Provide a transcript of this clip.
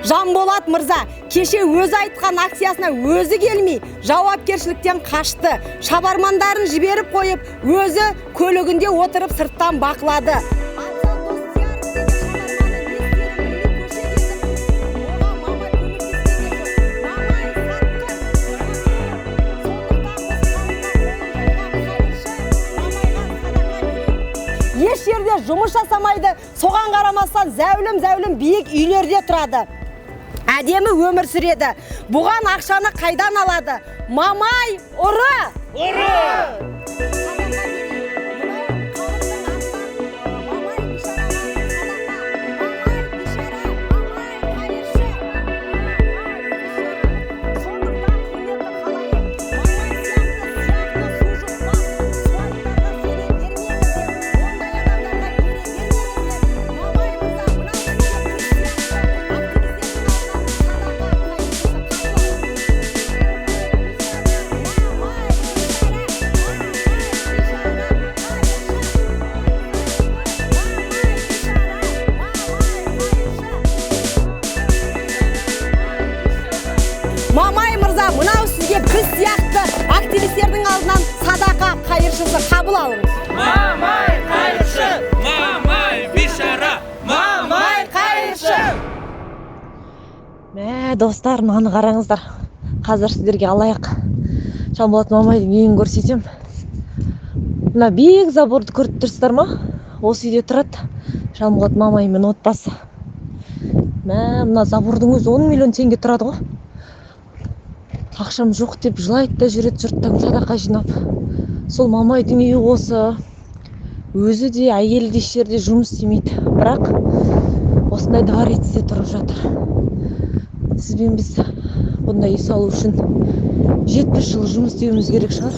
Жанболат мырза кеше өзі айтқан акциясына өзі келмей, жауапкершіліктен қашты. Шабармандарын жіберіп қойып, өзі көлігінде отырып сырттан бақылады. Еш жерде жұмыс жасамайды, соған қарамастан зәулім-зәулім биік үйлерде тұрады. Әдемі өмір сүреді. Бұған ақшаны қайдан алады? Мамай ұры! Ұры! Мамай мырза, мынау сізге біз сияқты активистердің алдынан садақа қайыршысы, қабыл алыңыз. Мамай қайыршы! Мамай бишара! Мамай қайыршы! Мә, достар, мынаны қараңыздар. Қазір сіздерге алаяқ Жанболат Мамайдың үйін көрсетем. Мына биік заборды көріп тұрсыздар ма? Осы үйде тұрады Жанболат Мамай мен отбасы. Мә, мына забордың өзі 10 миллион теңге тұрады ғой. Ақшам жоқ деп жылайды да жүреді жұрттан садақа жинап. Сол Мамайдың үйі осы. Өзі де, әйелі де еш жерде жұмыс істемейді. Бірақ осындай дворецте тұрып жатыр. Сізбен біз бұндай үй салу үшін 70 жыл жұмыс істеуіміз керек шығар.